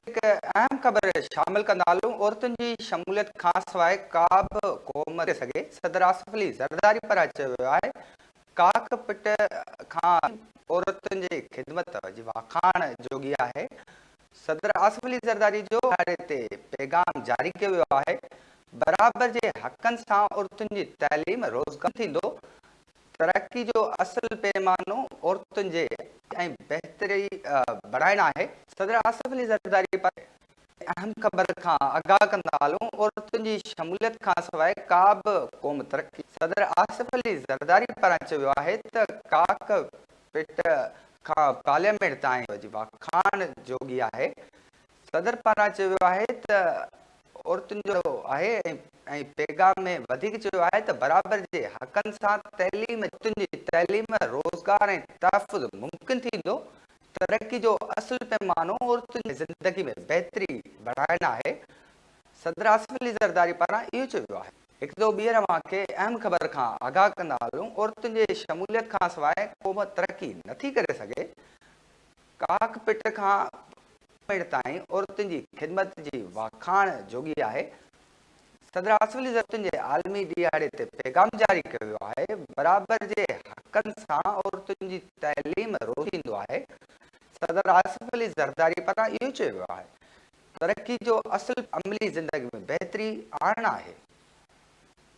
هڪ اهم خبر شامل ڪندا هلون، عورتن جي شموليت کانسواء ڪا به قوم ٿي سگهي، صدر آصف علي زرداري پاران چيو ويو آهي، ڪاڪ پٽ کان عورتن جي خدمت جي واکاڻ جوڳي آهي، صدر آصف علي زرداري جو ڏهاڙي تي پيغام جاري ڪيو ويو آهي، برابر جي حقن سان عورتن جي تعليم، روزگار ٿيندو، ترقي جو اصل پيمانو عورتن جي ۽ بهتري بڻائڻ آهي، صدر آصف علي زرداري پاران اهم خبر کان آگاهه ڪندا هلون، عورتن جي شموليت کانسواء ڪا به قوم ترقي. صدر آصف علي زرداري پاران چيو ويو آهي ته ڪاڪ پٽ کان پارليامينٽ تائين جي واکاڻ جوڳي آهي، صدر پاران چيو ويو آهي ته عورتن جو آهي ۽ پيغام ۾ وڌيڪ چيو آهي ته برابر جي حقن سان تعليم عورتن جي تعليم، روزگار ۽ تحفظ ممڪن ٿيندو، ترقي جو اصل پيمانو عورتن جي زندگي ۾ بهتري بڻائڻ آهي، صدر آصف علي زرداري پاران اهو چيو ويو آهي. هڪ دفعو ٻيهر اوهان کي اهم خبر کان آگاهه ڪندا هلون، عورتن جي شموليت کانسواء قوم ترقي نٿي ڪري سگهي، ڪاڪ پٽ کان پڻ تائين عورتن جي خدمت جي واکاڻ جوڳي آهي. صدر آصف علي زرداري عورتن جي عالمي ڏهاڙي تي پيغام جاري ڪيو ويو آهي، برابر جي حقن سان عورتن جي تعليم روز ٿيندو آهي، صدر آصف علي زرداري پاران اهو چيو ويو آهي، ترقي جو اصل عملي زندگي ۾ بهتري آڻڻ آهي.